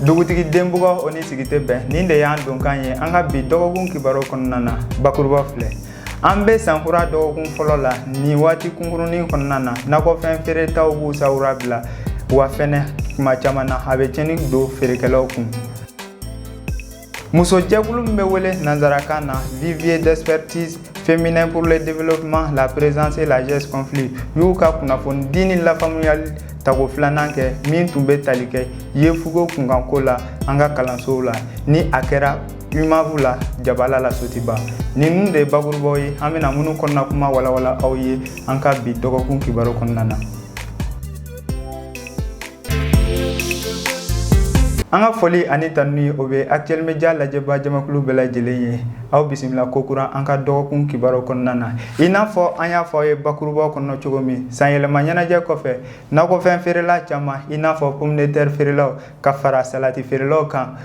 Dugutigi denbugɔ o ni sigi tɛ bɛn. Nin de y'an donkan ye an ka bi dɔgɔkun kibaru kɔnɔna na. Bakuruba filɛ, an bɛ sankura dɔgɔkun fɔlɔ la. Nin waati kunkurunin kɔnɔna na, nakɔfɛn feeretaw b'u sawura bila wa fɛnɛ tuma caman na, a bɛ tiɲɛni don feerekɛlaw kun. Musojɛkulu min bɛ wele nanzarakan na Vivier d'expertise féminin pour le développement, la présence et la gestion conflit, y'u ka kunnafoni di ni lafaamuyali tako filanan kɛ, min tun bɛ tali kɛ yefuge kunkanko la an ka kalansow la, ni a kɛra UMAV la, Jabala la, Sotiba. Ninnu de ye bakurubaw ye an bɛna minnu kɔnɔna kuma walawala aw ye an ka bi dɔgɔkun kibaru kɔnɔna na. An ka foli ani tanuni, o bɛ Actuel Media lajɛba jamakulu bɛɛ lajɛlen ye. Aw bisimila kokura an ka dɔgɔkun kibaru kɔnɔna na. I n'a fɔ an y'a fɔ aw ye bakurubaw kɔnɔ cogo min, sanyɛlɛma ɲɛnajɛ kɔfɛ, nakɔfɛn feerela caman, i n'a fɔ pomme de terre feerelaw ka fara salati feerelaw kan,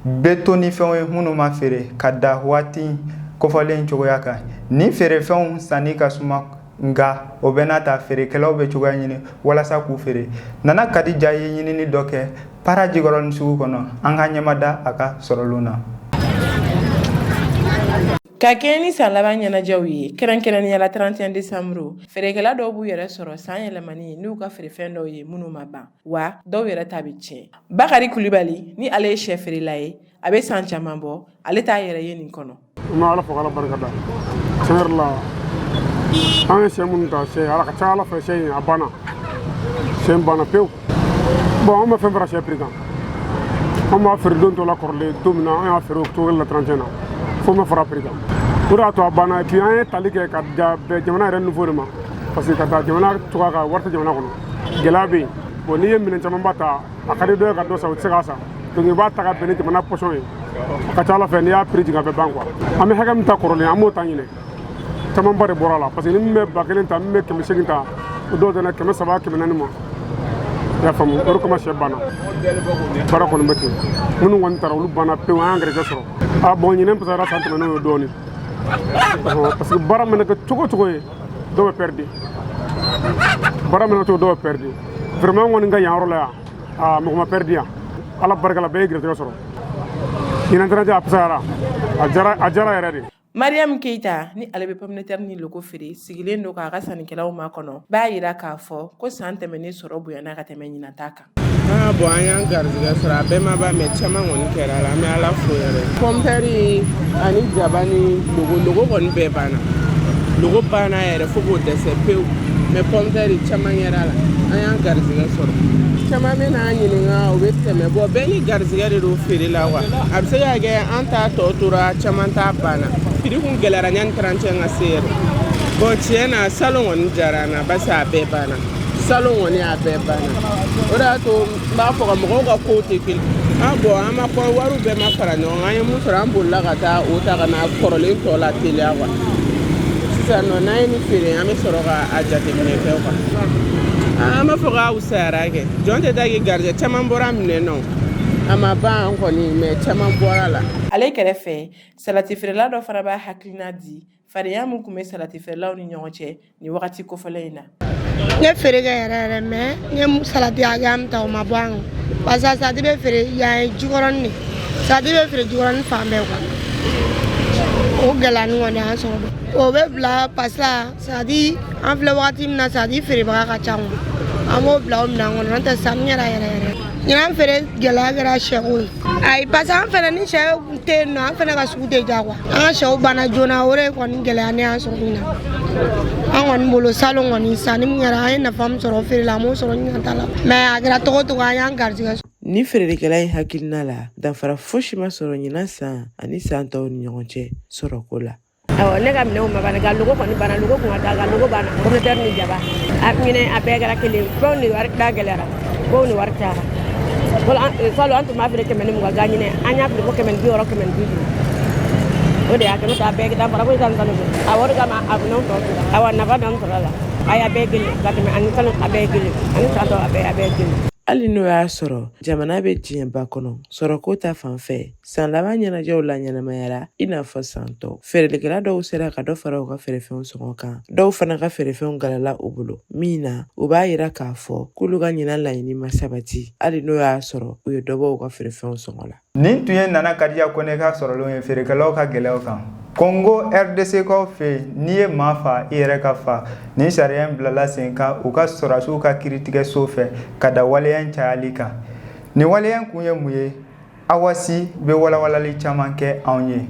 bɛ to ni fɛnw ye minnu ma feere ka da waati kofɔlen cogoya kan. Ni feerefɛnw sanni ka suma, nka o bɛɛ n'a ta, feerekɛlaw bɛ cogoya ɲini walasa k'u feere. Nana Kadija ye ɲinini dɔ kɛ Para Jikɔrɔni sugu kɔnɔ. An ka ɲɛmada a ka sɔrɔlon na. Ka kɛɲɛ ni san laban ɲɛnajɛw ye, kɛrɛnkɛrɛnnenya la 31 décembre, feerekɛla dɔw b'u yɛrɛ sɔrɔ san yɛlɛmani n'u ka feerefɛn dɔw ye minnu ma ban, wa dɔw yɛrɛ ta bɛ tiɲɛ. Bakari Kulibali, ni ale ye sɛ feerela ye, a bɛ san caman bɔ, ale t'a yɛrɛ ye nin kɔnɔ. An bɛ Ala fo k'Ala barika da. Tiɲɛ yɛrɛ la, an ye sɛ minnu ta, sɛ ala ka ca Ala fɛ, sɛ in a banna, sɛ in banna pewu. Bon, an ma fɛn fara sɛ prix kan. An b'a feere don tɔ la kɔrɔlen don min na, an y'a feere o cogo la 31 na, fo ma fara prix kan. O de y'a to a banna. Et puis an ye tali kɛ ka da bɛn jamana yɛrɛ niveau de ma, parce que ka da jamana cogoya kan, wari tɛ jamana kɔnɔ, gɛlɛya bɛ yen. Bon, n'i ye minɛn camanba ta, a ka di dɔ ye ka dɔ san, o tɛ se k'a san. Donc i b'a ta ka bɛn ni jamana pɔsɔn ye. A ka ca Ala fɛ, n'i y'a prix jigin, a bɛ ban quoi. An bɛ hakɛ min ta kɔrɔlen, an b'o ta ɲinɛ, camanba de bɔra a la, parce que ni min bɛ 1000 ta, min bɛ 800 ta, o dɔw tɛna 300, 400 ma. I y'a faamu? O de kama sɛ banna. Baara kɔni bɛ ten. Minnu kɔni taara, olu banna pewu. An y'an garijɛgɛ sɔrɔ. A bon, ɲinɛ fisayara san tɛmɛnenw ye dɔɔnin, parce que baara mana kɛ cogo o cogo ye, dɔw bɛ perdre. Baara mana cogo, dɔw bɛ perdre. Vraiment, an kɔni ka yan yɔrɔ la yan, aa, mɔgɔ ma perdre yan. Ala barika la, bɛɛ ye garijɛgɛ sɔrɔ. Ɲinɛ tɛnajɛ, a fisayara, a diyara, a diyara yɛrɛ de. Mariam Keita, ni ale bɛ pomme de terre ni loko feere, sigilen don k'a ka sannikɛlaw makɔnɔ, b'a yira k'a fɔ ko san tɛmɛnen sɔrɔ bonyana ka tɛmɛ ɲinan ta kan. Ah bon, an y'an garijɛgɛ sɔrɔ. A bɛɛ ma ban, mais caman kɔni kɛra la. An bɛ Ala fo yɛrɛ. Pɔmpɛri ani jaba ni logo, logo kɔni bɛɛ banna. Logo banna yɛrɛ fo k'o dɛsɛ pewu, mais pɔmpɛri caman kɛra la. An y'an garijɛgɛ sɔrɔ. Caman bɛ n'an ɲininka, o bɛ tɛmɛ. Bɔ bɛɛ ni garijɛgɛ de don feere la wa. A bɛ se ka kɛ an ta tɔ tora, caman ta banna. Prix kun gɛlɛyara yanni 31 ka se yɛrɛ. Bon, tiɲɛ na, salon kɔni diyara an na, barisa a bɛɛ banna. Salon kɔni, a bɛɛ banna. O de y'a to n b'a fɔ ka mɔgɔw ka kow tɛ kelen. An bɔn, an ma kɔn, wariw bɛɛ ma fara ɲɔgɔn kan. An ye mun sɔrɔ, an bolila ka taa o ta ka na kɔrɔlen tɔ la teliya quoi. Sisan nɔ, n'an ye nin feere, an bɛ sɔrɔ ka a jateminɛ kɛ quoi. An b'a fɔ k'a wusayara kɛ. Jɔn tɛ taa k'i garijɛ. Caman bɔra minɛn nɔ, a ma ban kɔni, mais caman bɔra la. Ale kɛrɛfɛ, salati feerela dɔ fana b'a hakilina di fadenya min tun bɛ salati feerelaw ni ɲɔgɔn cɛ nin wagati kofɔlen in na. N ye feere kɛ yɛrɛ yɛrɛ, mais n ye salati hakɛya min ta, o ma bɔ an kun, parce que salati bɛ feere yan ye Jikɔrɔni de. Salati bɛ feere Jikɔrɔni fan bɛɛ quoi. O gɛlɛya nin kɔni y'an sɔrɔ. O bɛ bila parce que salati, an filɛ wagati min na, salati feerebaga ka ca quoi. An b'o bila o minɛn kɔnɔ, n'o tɛ sanni kɛra yɛrɛ yɛrɛ. Ɲinan feere gɛlɛya kɛra sɛko ye. Ayi, parce que an fɛnɛ, ni sɛ tɛ yen nɔ, an fɛnɛ ka sugu tɛ diya quoi. An ka sɛw banna joona, o de kɔni gɛlɛya ne y'an sɔrɔ ɲinan. An kɔni bolo, salon kɔni, sanni min kɛra, an ye nafa min sɔrɔ feere la, an m'o sɔrɔ ɲinan ta la, mais a kɛra togo togo, an y'an garijɛgɛ sɔrɔ. Ni feerelikɛla in hakilina la, danfara fosi ma sɔrɔ ɲinan san ani san tɔw ni ɲɔgɔn cɛ sɔrɔko la. Awɔ, ne ka minɛnw ma ban, nka logo kɔni banna. Logo kun ka da, nka logo banna. Pomme de terre ni jaba, a ɲinɛ, a bɛɛ kɛra kelen. Fɛnw ni wari da gɛlɛyara, kow ni wari cayara. Fɔlɔ, an tun b'a feere 120, nka ɲinɛ an y'a feere ko 160, 150. O de y'a kɛ, n'o tɛ a bɛɛ danfara foyi t'an ni salon cɛ. Awɔ, o de kama a minɛnw tɔ tora. Awɔ, nafa dɔɔni sɔrɔ a la. Ayi, a bɛɛ kelen ka tɛmɛ ani salon, a bɛɛ kelen ani san tɔ, a bɛɛ kelen. Hali n'o y'a sɔrɔ jamana bɛ diɲɛba kɔnɔ sɔrɔko ta fan fɛ, san laban ɲɛnajɛw la ɲɛnamayara i n'a fɔ san tɔ. Feerelikɛla dɔw sera ka dɔ fara u ka feerefɛnw sɔngɔ kan, dɔw fana ka feerefɛnw galala u bolo min na, u b'a yira k'a fɔ k'olu ka ɲinan laɲini ma sabati, hali n'o y'a sɔrɔ u ye dɔ bɔ u ka feerefɛnw sɔngɔ la. Nin tun ye Nana Kadiya Kone ka sɔrɔlenw ye feerekɛlaw ka gɛlɛyaw kan. Kongo RDC kaw fɛ yen, n'i ye maa fa, i yɛrɛ ka fa. Nin sariya in bilala sen kan u ka sɔrɔdasiw ka kiiritigɛso fɛ ka da waleya in cayali kan. Nin waleya in kun ye mun ye? Awasi bɛ walawalali caman kɛ anw ye.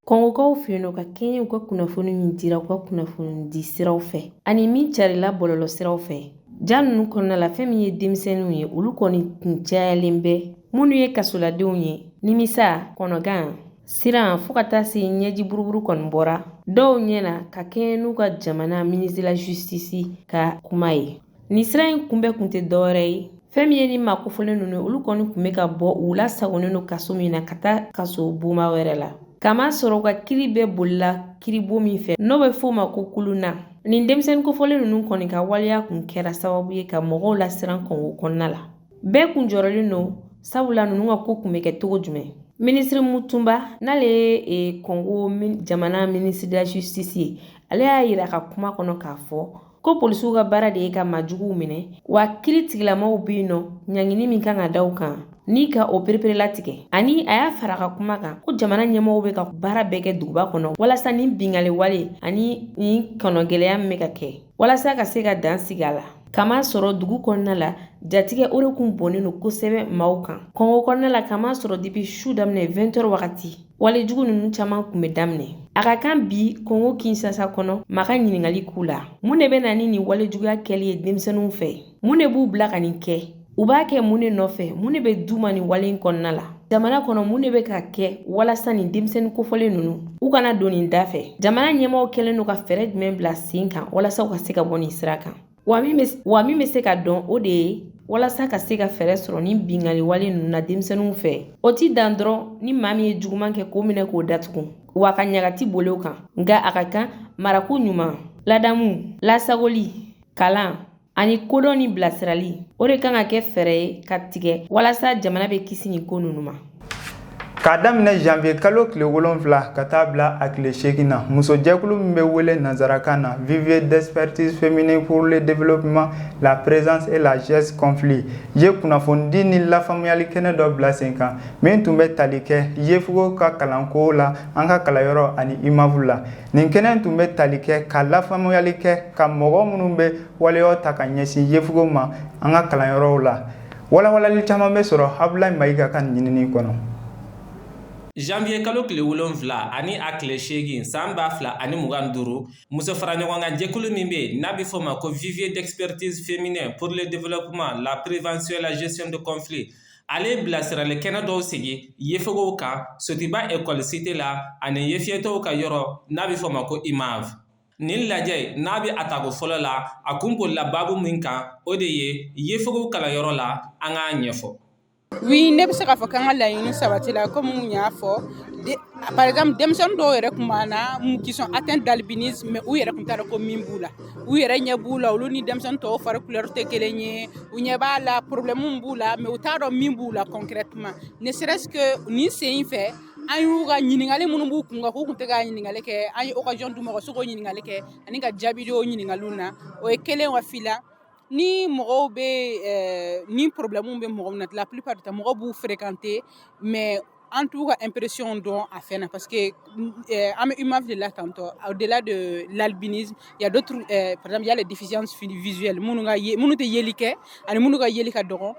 Kɔngokaw fɛ yen nɔ, ka kɛɲɛ u ka kunnafoni min dira u ka kunnafoni di siraw fɛ ani min carila bɔlɔlɔ siraw fɛ, ja ninnu kɔnɔna la, fɛn min ye denmisɛnninw ye, olu kɔni kun cayalen bɛ minnu ye kasoladenw ye. Nimisa, kɔnɔgan, siran, fo ka taa se ɲɛji buruburu kɔni bɔra dɔw ɲɛ na ka kɛɲɛ n'u ka jamana ministre de la justice ka kuma ye. Nin sira in kunbɛ kun tɛ dɔwɛrɛ ye, fɛn min ye ni maa kofɔlen ninnu, olu kɔni kun bɛ ka bɔ u lasagonnen don kaso min na ka taa kaso bonba wɛrɛ la, kama sɔrɔ u ka kiri bɛɛ bolila kiribon min fɛ, n'o bɛ f'o ma ko kuluna. Nin denmisɛnnin kofɔlen ninnu kɔni ka waleya kun kɛra sababu ye ka mɔgɔw lasiran Kɔngo kɔnɔna la. Bɛɛ kun jɔrɔlen don, sabula ninnu ka ko kun bɛ kɛ cogo jumɛn? Minisiri Mutumba, n'ale ye Kɔngo jamana ministre de la justice ye, ale y'a yira ka kuma kɔnɔ k'a fɔ ko polisiw ka baara de ye ka maajuguw minɛ, wa kiri tigilamaw bɛ yen nɔ, ɲangini min kan ka da u kan ni ka o pereperelatigɛ. Ani a y'a fara ka kuma kan ko jamana ɲɛmɔgɔw bɛ ka baara bɛɛ kɛ duguba kɔnɔ walasa nin bingali wale ani nin kɔnɔgɛlɛya min bɛ ka kɛ, walasa ka se ka dan sigi a la. Kama sɔrɔ dugu kɔnɔna la, jatigɛ o de kun bonnen don kosɛbɛ maaw kan Kɔngo kɔnɔna la, kama sɔrɔ depuis su daminɛ 20 heures wagati, walejugu ninnu caman kun bɛ daminɛ. A ka kan bi Kɔngo Kinsasa kɔnɔ, maa ka ɲininkali k'u la: mun de bɛ na ni nin walejuguya kɛli ye denmisɛnninw fɛ? Mun de b'u bila ka nin kɛ? U b'a kɛ mun de nɔfɛ? Mun de bɛ d'u ma nin wale in kɔnɔna la? Jamana kɔnɔ, mun de bɛ ka kɛ walasa nin denmisɛnnin kofɔlen ninnu, u kana don nin da fɛ? Jamana ɲɛmɔgɔw kɛlen don ka fɛɛrɛ jumɛn bila sen kan walasa u ka se ka bɔ nin sira kan? Wa min bɛ se ka dɔn, o de ye walasa ka se ka fɛɛrɛ sɔrɔ ni bingali wale ninnu na denmisɛnninw fɛ, o ti dan dɔrɔn ni maa min ye juguman kɛ k'o minɛ k'o datugu wa ka ɲagati boli o kan, nka a ka kan marako ɲuman, ladamu, lasagoli, kalan ani kodɔn ni bilasirali, o de kan ka kɛ fɛɛrɛ ye ka tigɛ walasa jamana bɛ kisi nin ko ninnu ma. K'a daminɛ janvier kalo tile 7 ka taa bila a tile 8 na, musojɛkulu min bɛ wele nanzarakan na Vivier d'expertise féminine pour le développement, la prévention et la gestion conflit, ye kunnafonidi ni lafaamuyali kɛnɛ dɔ bila sen kan min tun bɛ tali kɛ yefugo ka kalanko la an ka kalanyɔrɔ ani IMAV la. Nin kɛnɛ tun bɛ tali kɛ ka lafaamuyali kɛ ka mɔgɔ minnu bɛ waleyaw ta ka ɲɛsin yefugo ma an ka kalanyɔrɔw la. Walawalali caman bɛ sɔrɔ Abulayi Mayiga ka ɲinini kɔnɔ. Janvier kalo tile 7 ani a tile 8 san 2025, muso fara ɲɔgɔn kan jɛkulu min bɛ yen n'a bɛ fɔ o ma ko Vivier d'expertise féminin pour le développement, la prévention et la gestion de conflits, ale ye bilasirali kɛnɛ dɔw sigi yefogow kan Sotiba école cité la ani yefiyɛtɔw ka yɔrɔ n'a bɛ fɔ o ma ko IMAV. Nin lajɛ n'a bɛ a tako fɔlɔ la, a kun bolila baabu min kan, o de ye yefogow kalanyɔrɔ la. An k'a ɲɛfɔ. Oui, ne bɛ se k'a fɔ k'an ka laɲini sabati la. Komi n y'a fɔ, par exemple, denmisɛnnin dɔw yɛrɛ tun b'an na qui sont atteints d'albinisme, mais u yɛrɛ tun t'a dɔn ko min b'u la. U yɛrɛ ɲɛ b'u la, olu ni denmisɛnnin tɔw fari couleur tɛ kelen ye. U ɲɛ b'a la, problème b'u la, mais u t'a dɔn min b'u la concrètement. Ne serait-ce que nin sen in fɛ, an y'u ka ɲininkali minnu b'u kun kan k'u kun tɛ ka ɲininkali kɛ, an ye occasion d'u ma ka se k'o ɲininkali kɛ ani ka jaabi di o ɲininkaliw na. O ye kelen wa fila ni mɔgɔw bɛ ni problème bɛ mɔgɔ min na, la plupart du temps mɔgɔw b'u fréquenter, mais an t'u ka impression dɔn a fɛn na, parce que an bɛ IMAV de la tantôt. Au-delà de l'albinisme, il y a d'autres, par exemple il y a les déficiences visuelles, minnu ka ye, minnu tɛ yeli kɛ ani minnu ka yeli ka dɔgɔ,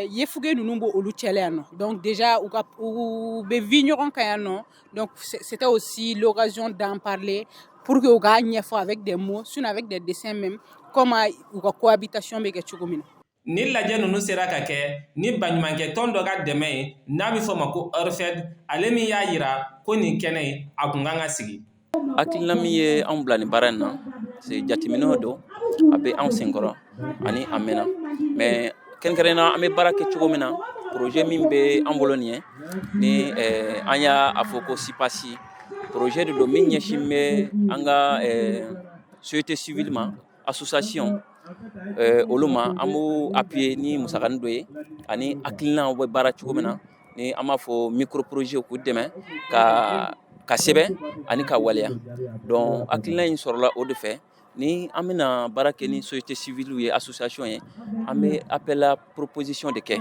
yefuge ninnu b'o olu cɛla yan nɔ. Donc déjà u ka u bɛ vi ɲɔgɔn kan yan nɔ. Donc c'était aussi l'occasion d'en parler pour que u k'a ɲɛfɔ avec des mots, sinon avec des dessins même, comment u ka cohabitation bɛ kɛ cogo min na. Ni lajɛ ninnu sera ka kɛ ni baɲumankɛ tɔn dɔ ka dɛmɛ ye n'a bɛ fɔ o ma ko ORFED, ale min y'a yira ko nin kɛnɛ in a kun kan ka sigi. Hakilina min ye anw bila nin baara in na, c'est jateminɛw don a bɛ anw senkɔrɔ ani a mɛnna, mais kɛrɛnkɛrɛnnenya an bɛ baara kɛ cogo min na, projet min bɛ an bolo nin ye ni an y'a fɔ ko SIPASI, projet de don min ɲɛsin bɛ an ka société civile ma, association. Olu ma, an b'u appuyer ni musakanin dɔ ye ani hakilinaw bɛ baara cogo min na, ni an b'a fɔ micro projet, k'u dɛmɛ ka sɛbɛn ani ka waleya. Donc hakilina in sɔrɔla o de fɛ. Ni an bɛna baara kɛ ni société civile ye, association ye, an bɛ appel à proposition de kɛ,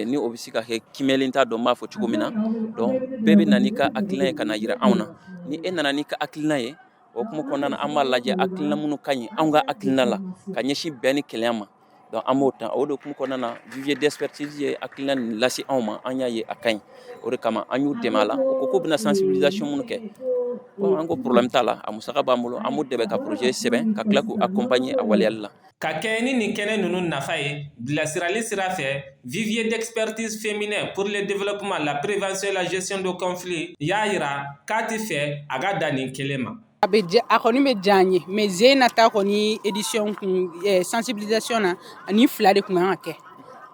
ni o bɛ se ka kɛ kimɛlen t'a dɔn n b'a fɔ cogo min na. Donc bɛɛ bɛ na n'i ka hakilina ye ka na jira anw na. Ni e nana n'i ka hakilina ye, o hukumu kɔnɔna na, an b'a lajɛ hakilina minnu ka ɲi anw ka hakilina la ka ɲɛsin bɛn ni kelenya ma. Donc an b'o ta. O de hukumu kɔnɔna na, vivier d'expertise ye hakilina nin lase anw ma. An y'a ye a ka ɲi, o de kama an y'u dɛmɛ a la. O ko k'u bɛna sensibilisation minnu kɛ, bon, an ko problème t'a la, a musaka b'an bolo, an b'u dɛmɛ ka projet sɛbɛn ka tila k'u accompagner a waleyali la. Ka kɛɲɛ ni nin kɛnɛ ninnu nafa ye bilasirali sira fɛ, vivier d'expertise féminin pour le développement, la prévention et la gestion de conflits y'a yira k'a ti fɛ a ka dan nin kelen ma. A bɛ a kɔni bɛ diya an ye, mais zena ta kɔni édition kun sensibilisation na ani fila de kun kan ka kɛ,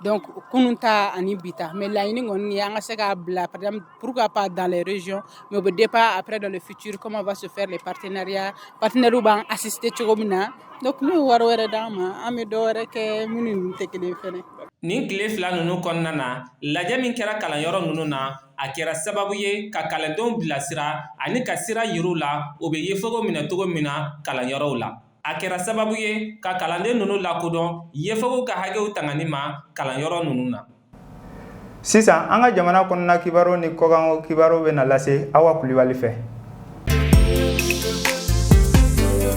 donc kunun ta ani bi ta. Mais laɲini kɔni ye an ka se k'a bila, par exemple, pourquoi pas dans les régions, mais o bɛ dépend après dans le futur comment va se faire les partenariats, partenaires b'an assister cogo min na. Donc n'u ye wari wɛrɛ d'an ma, an bɛ dɔ wɛrɛ kɛ minnu ninnu tɛ kelen ye fɛnɛ. Nin tile 2 ninnu kɔnɔna na, lajɛ min kɛra kalanyɔrɔ ninnu na, a kɛra sababu ye ka kalandenw bilasira ani ka sira yir'u la, o bɛ yefogo minɛ cogo min na kalanyɔrɔw la. A kɛra sababu ye ka kalanden ninnu lakodɔn yefogo ka hakɛw tangani ma kalanyɔrɔ ninnu na. Sisan, an ka jamana kɔnɔna kibaru ni kɔkan kibaru bɛ na lase Awa Kulibali fɛ.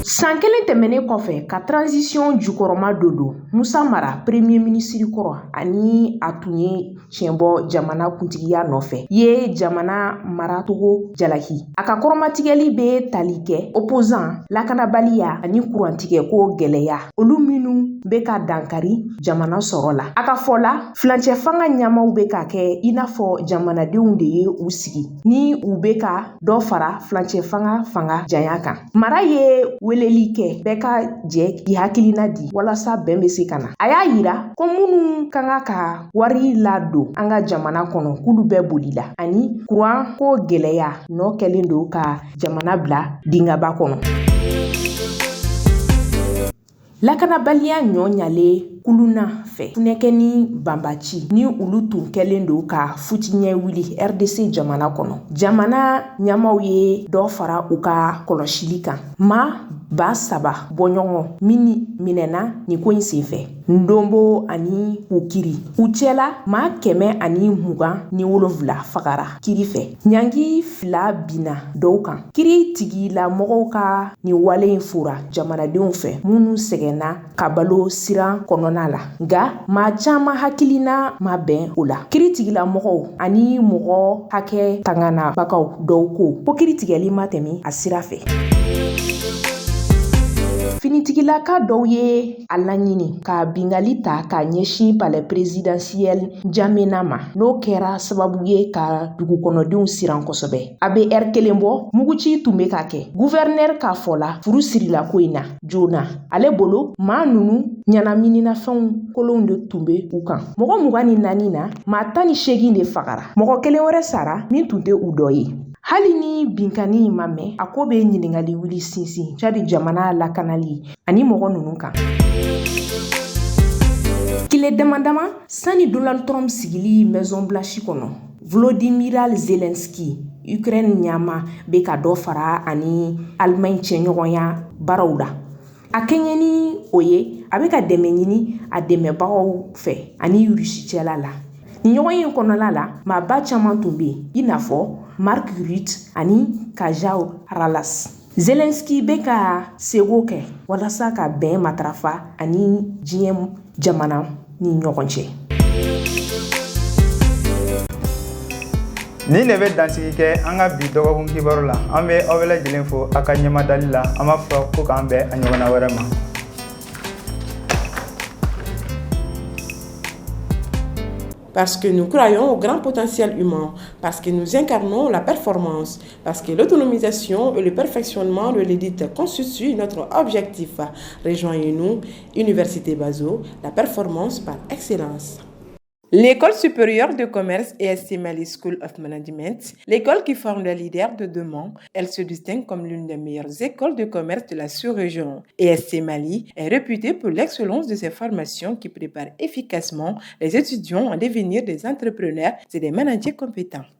San kelen tɛmɛnen kɔfɛ ka transition jukɔrɔma don don, Musa Mara, premier ministre kɔrɔ ani a tun ye tiɲɛbɔ jamana kuntigiya nɔfɛ, ye jamana maracogo jalaki. A ka kɔrɔmatigɛli bɛ tali kɛ opposant lakanabaliya ani kurantigɛko gɛlɛya, olu minnu bɛ ka dankari jamana sɔrɔ la. A ka fɔ la, filancɛ fanga ɲɛmaw bɛ ka kɛ i n'a fɔ jamanadenw de ye u sigi ni u bɛ ka dɔ fara filancɛ fanga fanga janya kan. Mara ye weleli kɛ bɛɛ ka jɛ k'i hakilina di walasa bɛn bɛ se ka na. A y'a yira ko minnu ka kan ka wari ladon an ka jamana kɔnɔ, k'olu bɛɛ bolila, ani kuran ko gɛlɛya nɔ kɛlen don ka jamana bila dingaba kɔnɔ. Lakanabaliya ɲɔ ɲalen kuluna fɛ, funɛkɛ ni banbaci ni olu tun kɛlen don ka futiɲɛ wuli RDC jamana kɔnɔ, jamana ɲɛmaw ye dɔ fara u ka kɔlɔsili kan. Maa 3000 bɔɲɔgɔn min minɛna nin ko in senfɛ Ndonbo ani Ukiri, u cɛla maa 127 fagara kiri fɛ, ɲangi fila binna dɔw kan. Kiri tigilamɔgɔw ka nin wale in fora jamanadenw fɛ minnu sɛgɛnna ka balo siran kɔnɔna la, nka maa caman hakilina ma bɛn o la. Kiri tigilamɔgɔw ani mɔgɔ hakɛ tanganabagaw dɔw ko kiri tigɛli ma tɛmɛ a sira fɛ. Finitigilaka dɔw ye a laɲini ka bingali ta ka ɲɛsin palais présidentiel N'Djamena ma, n'o kɛra sababu ye ka dugukɔnɔdenw siran kosɛbɛ. A bɛ ɛri kelen bɔ, muguci tun bɛ ka kɛ. Gouverneur k'a fɔ la, furu sirila ko in na joona. Ale bolo, maa ninnu ɲɛnamininafɛnw kolonw de tun bɛ u kan. Mɔgɔ 24 na, maa 18 de fagara, mɔgɔ kelen wɛrɛ sara min tun tɛ u dɔ ye. Hali ni binkanni in ma mɛn, a ko bɛ ɲininkali wuli sinsin Cadi jamana lakanali ani mɔgɔ ninnu kan. Tile dama dama sani Donald Trump sigili Maison Blanche kɔnɔ, Volodymyr Zelensky, Ukraine ɲɛmaa, bɛ ka dɔ fara ani Allemagne cɛɲɔgɔnya baaraw la. A kɛɲɛ ni o ye, a bɛ ka dɛmɛ ɲini a dɛmɛbagaw fɛ ani Rusi cɛla la. Nin ɲɔgɔn ye kɔnɔla la, maaba caman tun bɛ yen, i n'a fɔ Mark Rutte ani Kaja Kallas. Zelensky bɛ ka seko kɛ walasa ka bɛn matarafa ani diɲɛ jamana ni ɲɔgɔn cɛ. Nin de bɛ dansigi kɛ an ka bi dɔgɔkun kibaru la. An bɛ aw bɛɛ lajɛlen fo aw ka ɲɛmadali la. An b'a fɔ ko k'an bɛn a ɲɔgɔnna wɛrɛ ma. Parce que nous croyons au grand potentiel humain, parce que nous incarnons la performance, parce que l'autonomisation et le perfectionnement de l'élite constituent notre objectif. Rejoignez-nous, Université Bazo, la performance par excellence. L'École supérieure de commerce ESC Mali School of Management, l'école qui forme les leaders de demain, elle se distingue comme l'une des meilleures écoles de commerce de la sous-région. ESC Mali est réputée pour l'excellence de ses formations qui préparent efficacement les étudiants à devenir des entrepreneurs et des managers compétents.